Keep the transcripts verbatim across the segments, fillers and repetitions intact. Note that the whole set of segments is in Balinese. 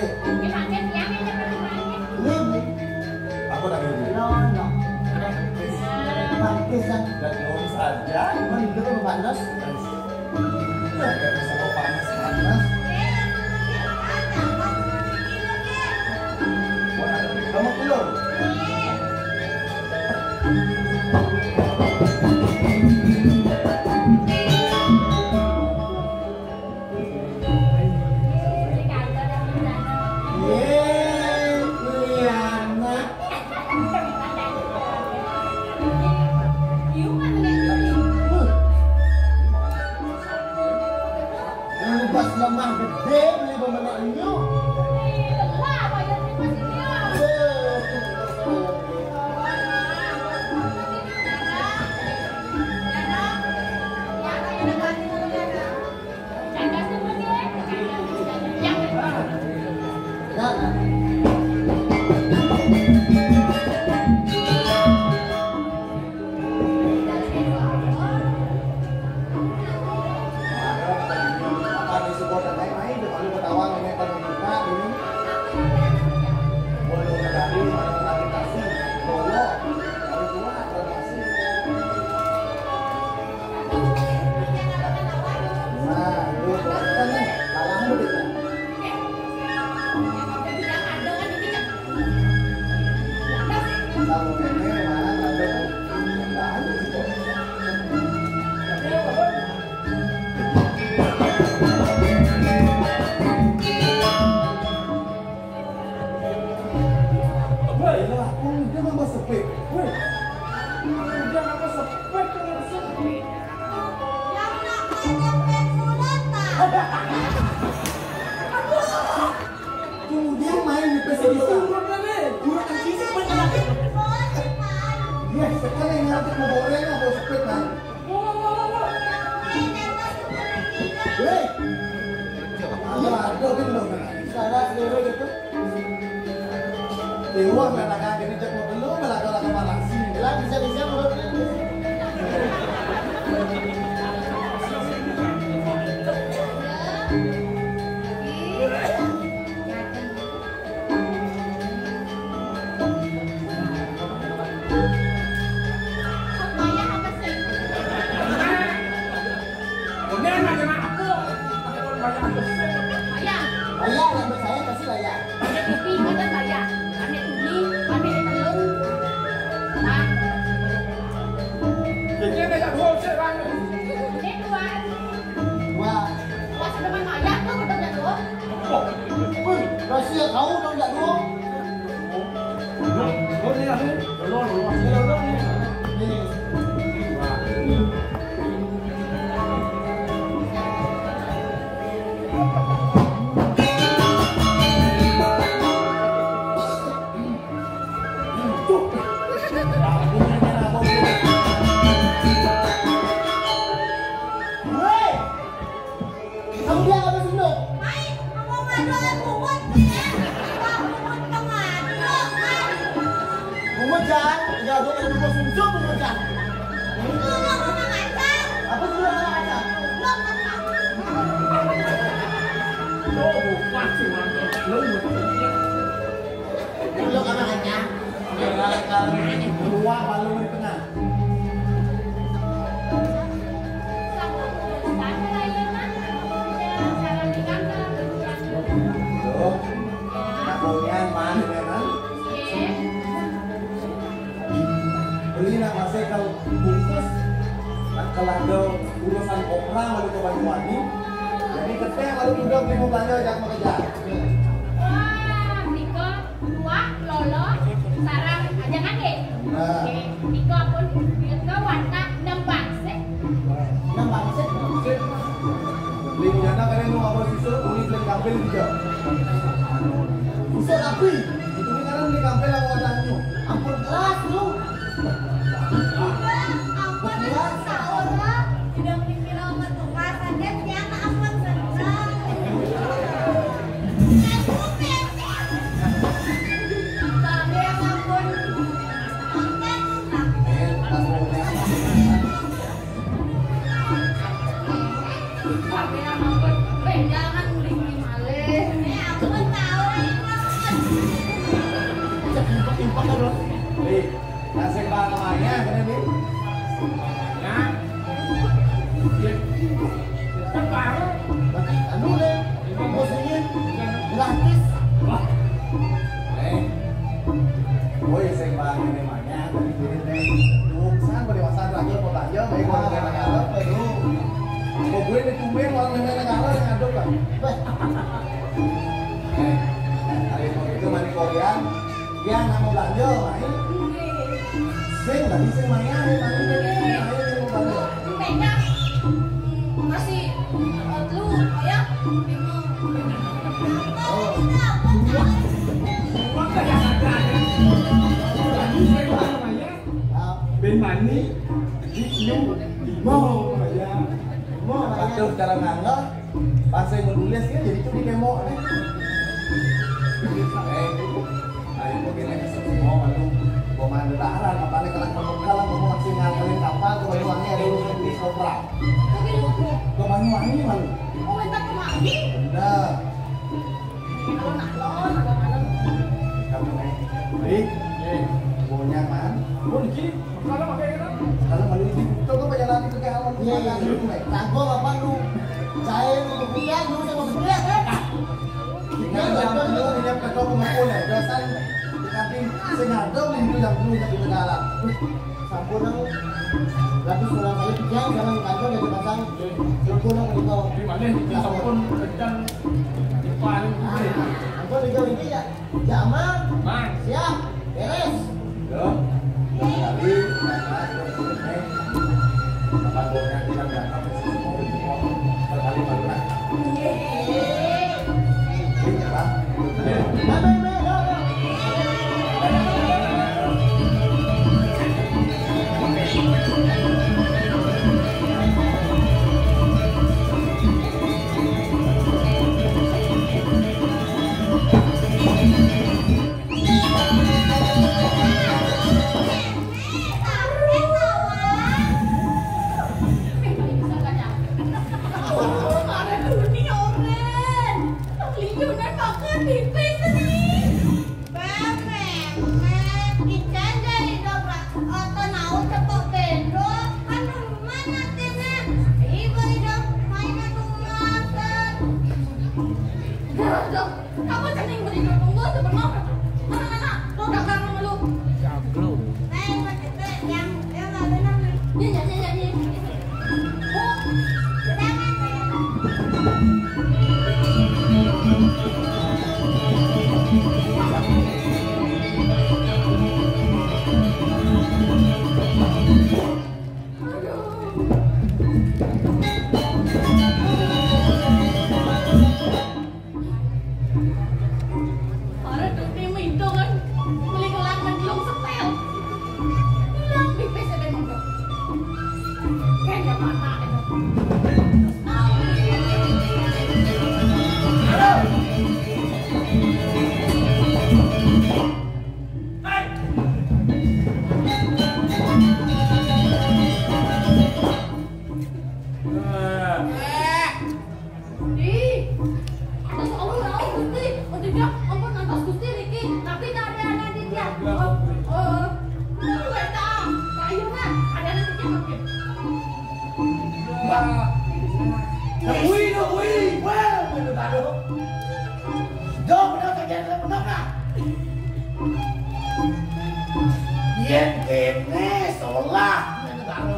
Ini makan siang ya, jangan makan. Ini, ini. Aku tak dulu. No, no. Pantes, ah. Dan belum saja. Emang itu kan panas? Panas. Panas. Panas. Kamu belum? Bas lemah gede beli pemenang inyo. Woi, lah, aku udah mau sepik. Woi, udah apa sepik, sepik. Yang nak sepik sudah tak? Kemudian main di P C di sana. Kurang sih, sepik lagi. Iya, sekarang yang ngajak mau bawa Rena, bawa sepik, kan? Hei! Iya, ada kan lo. Salah, salah gitu. Dewa, katakan gini, cek mau belum, belakang-belakang malah sih. Lah, bisa-bisa menurut ini. Ayah, yang percaya pasti lah ya. Ini kan saya, ini, ini, ini telur. Nah. Ini dua. Wah. Wah, sedepan ayah tuh, udah jatuh. Wih, rahasia kau dong, nggak dong? Woi! Kamu bilang apa sih, Bro? Main, kamu ngadu aku buat ya. Kamu buat pengadu, kan? Bungut, Jan. Enggak, gua kan bungut, sumsum bungut, Jan. Itu udah ngomong aja. Apa sih lu ngomong aja? Goblok, kan? Tuh, bukan sih, Bang. Lu bukan. Goblok anak aja. Kalau keluar, malu di tengah. Beli nak masih kalau bungkus, nak kalau ada urusan kopra malu ke Banyuwangi, jadi keteh malu juga beli mau belanja, jangan mengejar. Wah, Niko. Buah, lolo, sarang, aja kan, Dek? Nah. Oke, Niko pun, Niko warna enam bangsit. Enam bangsit? Beli jana kalian mau apa susu, uli beli kampil juga. Susu api. Itu nih kalian beli kampil apa wadahnya? Ampun kelas lu. Ampun kelas. Seorang tidak mikir sama tuh, rasanya tiang ampun senang. Li, nasib bang namanya, kena, Li? Namanya? Kan baru. Berarti anu deh, musuhnya gratis. Wah. Eh. Woi, sing bang namanya, tadi kirim deh. Tuh, san, pada masa lagi apa belanja, baik kalau negara apa tuh. Kok gue ini tumben malah negara yang ngadep kan? Eh, hari itu mani Korea. Yang nama belanja, main. Sing, tadi sing main, main, main, main, main, main. Pegang. Masih, eh, lu, oh ya? Oh. Gua kayak sadar. Tadi sing main, main. Ben Mani, di New, di Mall, ya. Mall, ya. Waduh, cara nganggel. Pas saya menulis ya, jadi itu di demo, eh. Eh, ayo, begini, semua malu. Gua main ditahan, apa nih, kalau kamu, kalau kamu masih ngandelin kapal, tuh, baru wangi ada urusan di Sopra. Tapi lu tuh. Gua main wangi, malu. Oh, minta kemari? Bener. Kalau nak lo, nak lo, nak lo. Kamu, eh. Baik. Eh. Gua nyaman. Gua di sini. Kalau malu itu, coba pajalan itu kayak apa? Iya, iya. Tanggung apa lu? Saya lu kemudian lu sama sebelah kan? Tinggal jam lu punya ketok ngumpul ya, dosan. Tapi sing ada di itu yang dulu yang di dalam. Sampun dong. Berarti sudah saya pikir dalam kantor dari pasang. Sampun dong, gitu. Di mana itu sampun kerjaan di paling gede. Sampun itu ini ya. Jamal. Man. Siap. Beres. Yo. Tadi, tempat bawahnya kita berangkat ke sini, mau di bawah. Sekali baru lah. Iya. Ini, Pak. Bye, bye, bye. Yo, yo. Kamu cening beri dulu, tunggu sebentar. Mana, mana? Lo gak kangen sama lu? Jaglo. Iya, iya, iya, iya. Oh. Ora tuti minto kan. Beli kelang menjelung setel. Hilang pipis ada minto. Kayak mata itu. Ih, atas Allah, Allah Gusti. Oh, tidak, ampun, atas Gusti niki. Tapi tak ada anak titian. Oh, oh. Lu kata, Pak Yuna, ada anak titian mungkin. Wah. Wih, wih, wah, bener baru. Dong, bener tak jadi bener, nah. Yen kene solah, bener baru.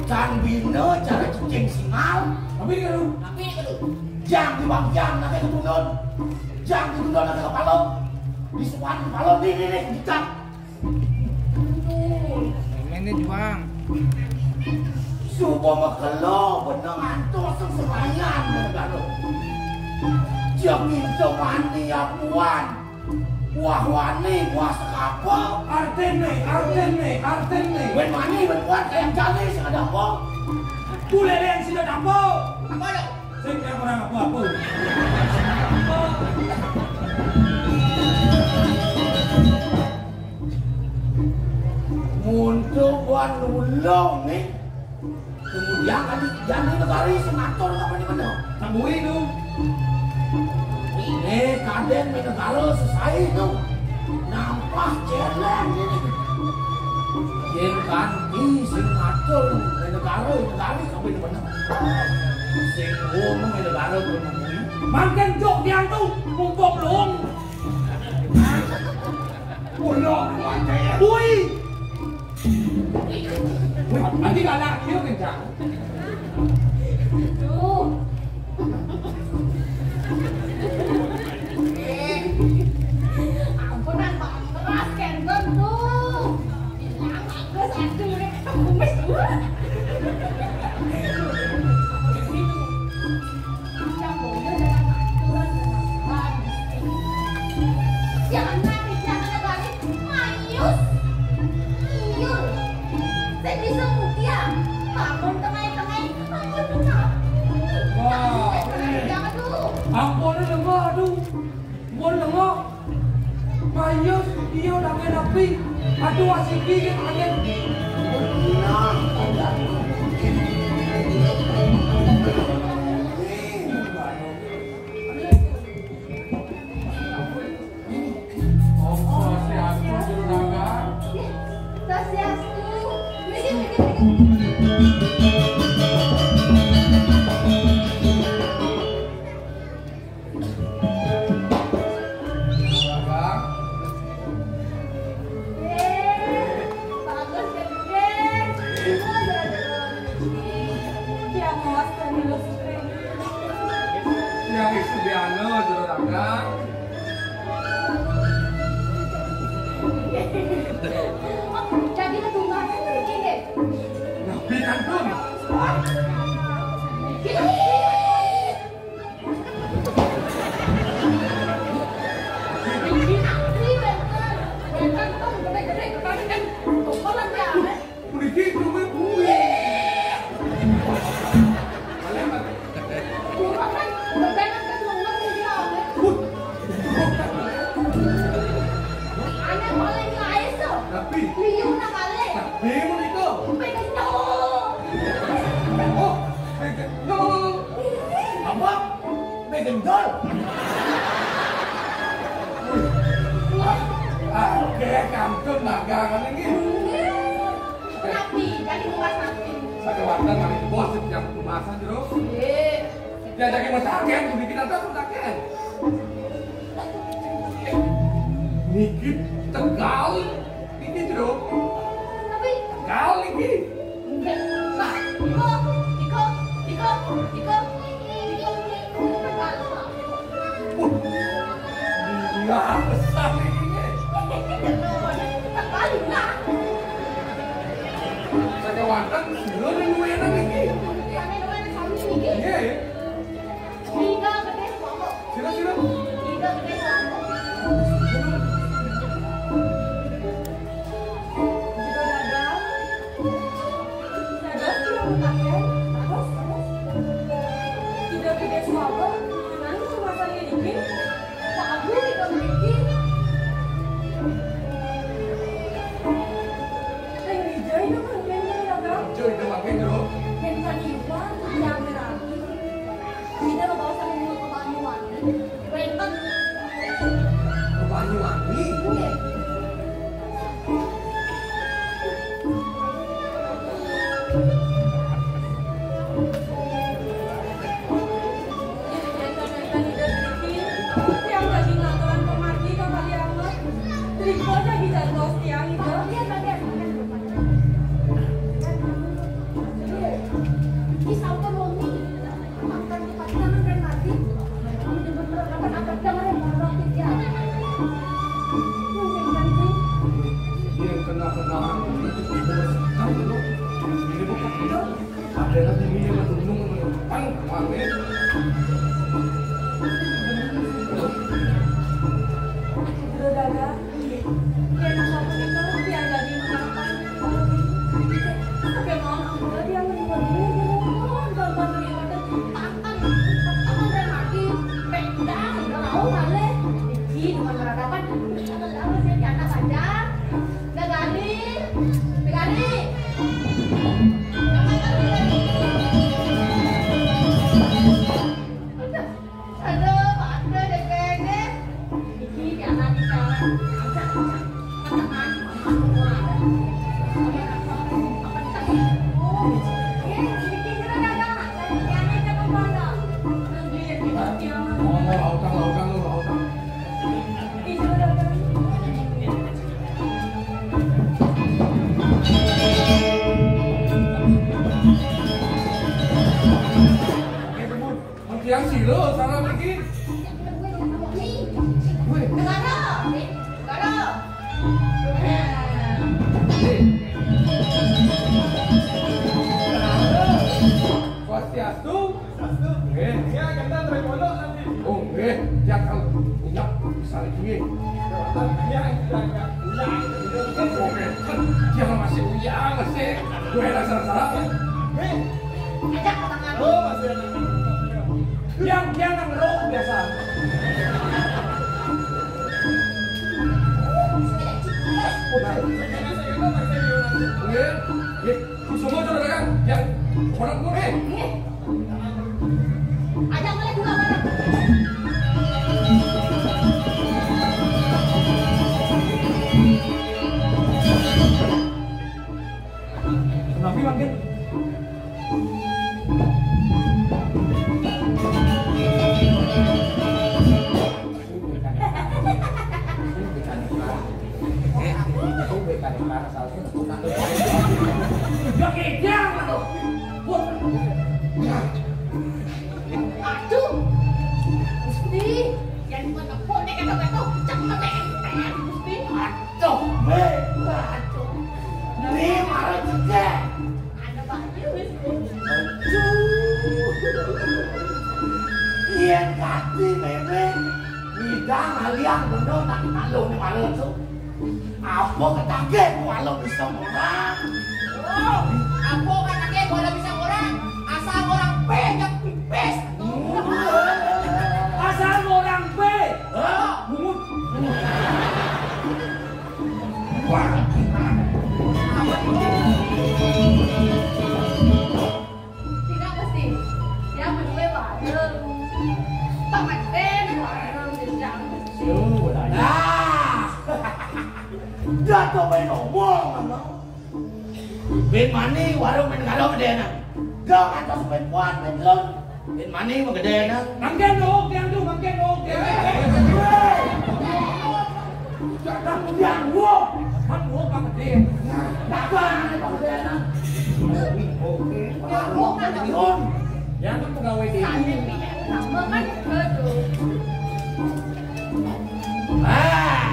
Can bina cara cicing singal. Tapi kalau Tapi itu. Jang di bang jang, nanti kebunon. Jang di bunon, nanti kepala. Di suan kepala, nih, nih, nih, dicap. Ini juang. Supo mekelo, beneng antos, sing semayan, bener baru. Jang itu mani apuan. Wah wani, wah sekapa. Artine, artine, artine. Ben mani, ben kuat, kayak jani, sing ada apa? Bule yang sing ada apa? Apa ya? Sing kayak orang apa-apa. Untuk wan ulung nih. Kemudian kan jani negari sing ngatur apa nih bener? Tambui tu. Ini kaden negara sesai tu. Nampah céléng ini. Yén kanti sing ngatur negara, negari kabéh meneng. Sing ngomong negara kuwi. Mangkén jok diantu mumpung luung. Kuwi. Wih, nanti galak dia kencang. Duh. Ampunan, Pak. Keras, Kendon, tuh. Bilang, bagus, aduh, udah kumis, tuh. Yang bodoh dengan aturan, dengan aturan. Jangan lari, jangan lari. Mayus. Iyul. Sing bisa mudia. Bangun tengah-tengah. Bangun tengah. Wah, jangan dulu. Ampun, lengo, aduh. Mun lengo. Mayus, iya, lagi napi? Aduh, asiki, angin. Nah, ada. Swastiastu, Juru Dagang. Swastiastu. Mriki, mriki, mriki. Juru Dagang. Eh, bagus, Dek. Iya, Mas, terus. Yang itu biasa, Juru Dagang. Jadi ketumbasan iki nggih. Nabi kantun. Iki. Iki asli, wénten. Wénten, Tom, gedé-gedé, kebalikan. Tokolan ya. Mriki kowe kuwi. Bukan kan, bukan kan, kan, kan, kan. Wut. Ana paling lain to. Tapi. Liyu nang malih. Tapi menika. Pengen nyol. Oh, pengen nyol. Apa? Pengen nyol. Ah, oke, kantun dagangan iki. Napi, kali tumbas napi? Sakéwanten malih bos sing jam tumasan, Jero. Nggih. Diajaki masaken, puniki nata masaken. Niki tegal, niki, Jero. Napi? Tegal niki. Nggih. Pak, iko, iko, iko, iko, iko, iko, tegal, Pak. Wah, iya, besar ini. Sakéwanten, lho, ning luwenan iki. Nggih. Sira, sira. Jero dagang. Dagang sira mutaken. Terus, terus. Tidak gede suara. Tenan kemasannya dikit. Pak Abu tidak berhenti. Yang hijau itu kan yang dagang. Hijau itu pakai, Bro. Yang tadi itu, yang merah. Kita mau bawa sampai dulu ke Banyuwangi. Wénten. Ke Banyuwangi? Nggih. Yang daging aturan pemargi kembali anget. Triko daging jantos tiang itu. Iya, bagian. Ini sampun wengi. Yang kena-kena itu, itu, itu, itu, ini bukan kita. Ada lagi ini yang gunung, kan, kemarin. Sudah ada. Yen sapa nika diandani makan. Sampai mau aku dia menunggu di rumah, dan bantu yang ada tangan, tangan dan mati. Pekda, udah mau malih. Iki dengan berhadapan, kita tahu sih, di atas aja. Gagari, gagari. Aduh, Pak Ade, dek kene. Iki jangan, jangan. Ajak Halo, salam iki. Wih. Negara. Negara. Swastiastu. Swastiastu. Nggih. Ya, kita dari pondok tadi. Oh, nggih. Ya, kalau punya bisa lagi. Ya, ya, ya, ya. Dia masih uyang, masih. Gue rasa salah. Nggih. Ajak ke tangan. Oh, masih ada. Yang, yang nang roh biasa. Nggih, nggih. Semua sudah datang. Ya, orang pun, eh. Nggih. Ajak mulai dulu, Abang. Tapi makin Aduh, Gusti, yang menepuk nih kata-kata, cek metek, Gusti. Aduh, me, aduh. Ini marah juga. Ada banyak, Gusti. Aduh. Iya, kati, meme. Widang aliang bener, tak malu nih malu tuh. Apa ketagih ku walau bisa orang? Oh, apa ketagih ku walau bisa orang? Asal orang pe, jak pipis. Asal orang pe. Hah? Bungut. Wah. Tidak mesti. Ya, berdua bareng. Pak Meten bareng, jangan mesti. Nah. Jatuh main ngomong, Bang. Bin Mani, warung main karo gedénan. Dong, atas main kuat, main telur. Bin Mani mah gedénan. Mangkén, oh, yang tuh, mangkén, oh, yang. Jangan yang gua. Kan gua Pak Gedé. Nah, dagang aja Pak Gedénan. Oke. Yang gua kan gedénan. Yang kan pegawai dia. Sambil pindah utama kan, betul. Ah.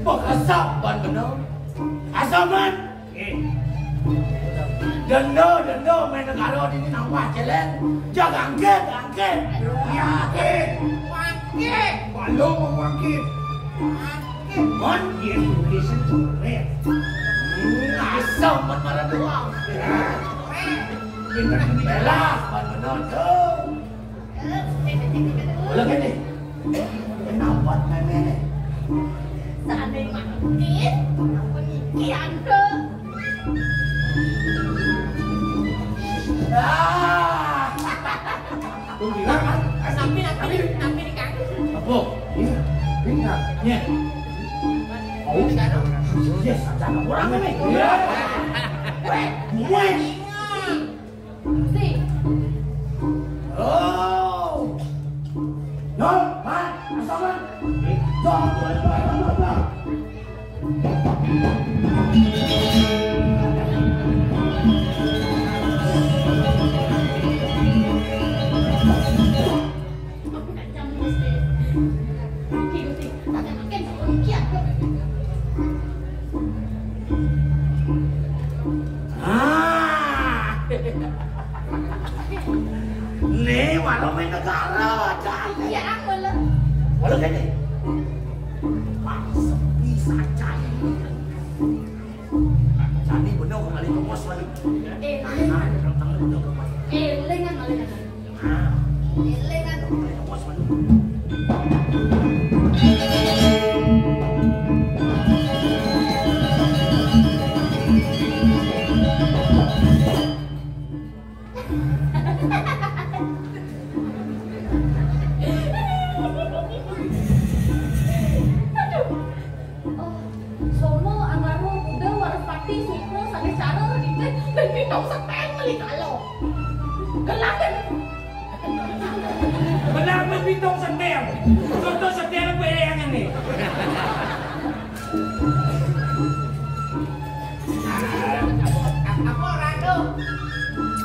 Bekesap, Ban, bener. Asaman. Dendo, dendo, main negara ini nambah celeng. Jaga angkit, angkit. Yakin. Wangkit. Balong wangkit. Wangkit. Mon, dia tulis coret. Hmm, asam, mon marah doang. Kita belas, mon benar tuh. Boleh kan nih? Kenapa memene? Seandainya makin, kenapa niki ante? Ah. Tunggu, kan? Sampai nanti, nanti di kaki. Apa? Iya, iya. Iya. Oh, yes, ada orang ini. Iya. Weh, gue. Si. Oh. Yo, man, asaman. Yo, yo, yo, yo, yo. Ah. Nih, warung main negara, Cak. Iya, aku lo. Walau gini. Pak, sepi saja ini. Cani bener kembali ke pos lagi. Eh, nah, nah, nah, bener kembali. Eh, boleh nggak, boleh nggak? Aduh. Oh, sono almarhum Uda Warespati Sukro sané cara ribet ben pitung seteng meli kalo. Gelang ben. Gelang ben pitung seteng. Contoh seteng apa yang ini? Apa orang tuh?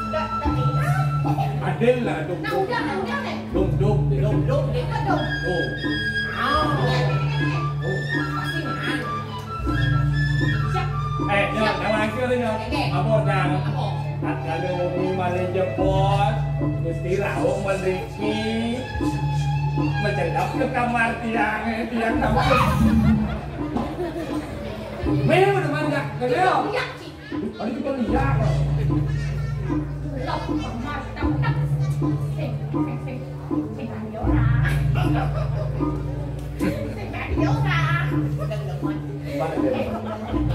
Nggak, nggak ingat. Dil lah, dum, nah, dum. Udah, nah, udah, Nek. Dum, dum, dum. Dum, dum, dum. Apa, dum? Dum. Ah, iya, iya, iya, iya. Oh. Pasti, nah. Siap. Eh, Nyok, siap. Nama aku tuh, Nyok. Oke. Apa, Dang? Apa? Kalau umi maling jebos, mesti rawung mriki. Mencelok ke kamar tiang, eh, tiang kampus. Meh, udah manja. Kenal? Iya, Ci. Aduh, kita lihat. Lop, Mas, tak, tak. Sing, sing, sing. Sing, ayo, ah. Sing, ayo, ah. Gimana dia?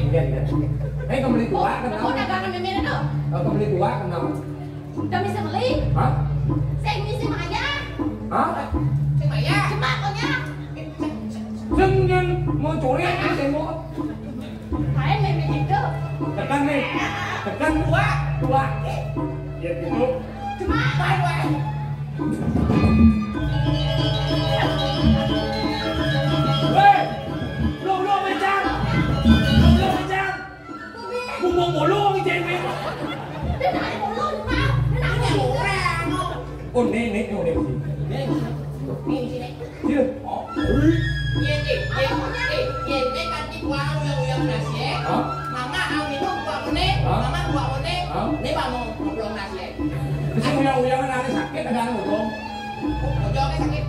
Iya, iya. Eh, kembali tua, kenal? Aku dagangan mimine tuh. Oh, kembali tua, kenal? Udah bisa beli? Hah? Sing misi Maya. Hah? Sing Maya. Cepat, pokoknya. Sing yang mau curi, sing mau. Main main itu. Tekan nih. Tekan dua. Dua. Ya gitu. Cuma bye bye. Hei, lu lu kencang. Lu lu kencang. Bubung bolong cewek. Dia naik bolong, Pak. Dia naik orang. Oh, nek, nek, nek, nek. Nek. Nek, sini. Iya. Oh. Iya, iya, iya, iya, iya, kan di kuah uyang-uyang nasi, ya. Hah? Mama, ah, minum kuah mene, hah? Mama kuah mene, hah? Ini mau ngobrol nasi, ya. Terus uyang-uyangan ada sakit, ada anu, Bang? Oh, ojo, ada sakit.